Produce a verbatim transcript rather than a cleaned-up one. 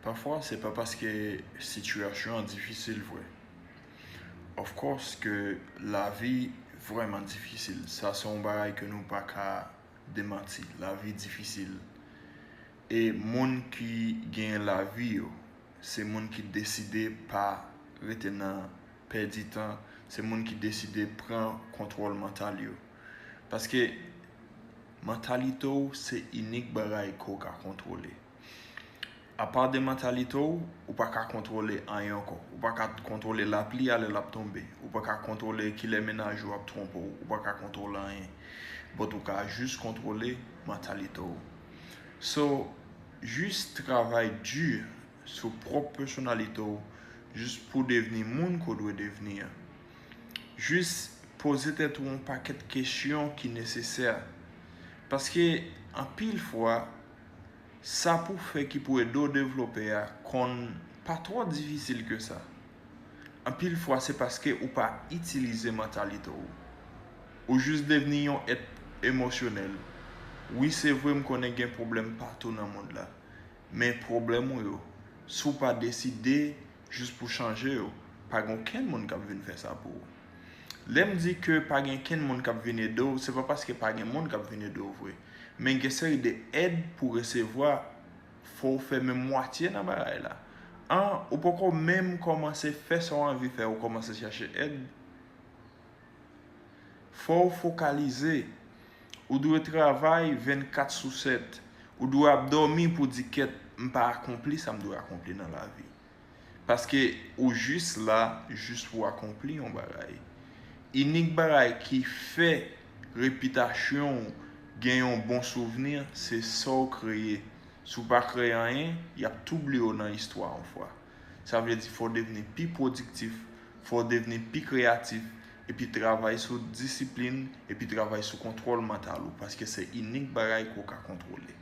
Pafwa, se pa paske sitiyasyon an difisil vre. Of course ke lavi vrèman difisil. Sa se yon bagay ke nou pa ka demanti. Lavi difisil. E moun ki genyen lavi yo, se moun ki deside pa rete nan pèdi tan, se moun ki deside pran kontwòl mantal yo. Paske mantalite w se inik bagay ke w ka kontwole. Apa de mantalite w, ou pa ka kontwole anyen ankò. Ou pa ka kontwole lapli a lè l ap tonbe. Ou pa ka kontwole kilè mennaj ou ap twonpe w. Ou pa ka kontwole anyen. But ou ka jis kontwole mantalite w. So, jis travay di sou pwòp pèsonalite w, jis pou w devni moun ke w dwe devni an. Jis poze tèt ou yon pakèt kesyon ki nesesè. Paske anpil fwa, sa pou fè ki pou ede w devlope a konn pa twò difisil ke sa. Anpil fwa, se paske ou pa itilize mantalite w. Ou jis devni yon èt emosyonèl. Wi, se vre, m konnen gen pwoblèm patou nan mond la. Men pwoblèm ou yo, si w pa deside jis pou chanje yo, pa gen okenn moun k ap vin fè sa pou ou. Lè m di ke pa gen kenn moun k ap vin ede w, se pa paske pa gen moun k ap vin ede w vre. Men gen seri de èd pou w resevwa, fò w fè menm mwatye nan bagay la. An, ou poko menm kòmanse fè sa w anvi fè, ou kòmanse chache èd. Fò w fokalize. Ou dwe travay vennkat sou sèt. Ou dwe ap dòmi pou di, "Kèt, m pa akonpli sa m dwe akonpli nan lavi." Paske ou jis la, jis pou w akonpli yon bagay. Inik bagay ki fè repitasyon w gen yon bon souvni, se sa w kreye. Si w pa kreye anyen, y ap tou bliye w nan istwa yon fwa. Sa vle di fò w devni pi pwodiktif, fò w devni pi kreyatif, epi travay sou disiplin, epi travay sou kontwòl mantal ou, paske se inik bagay ke w ka kontwole.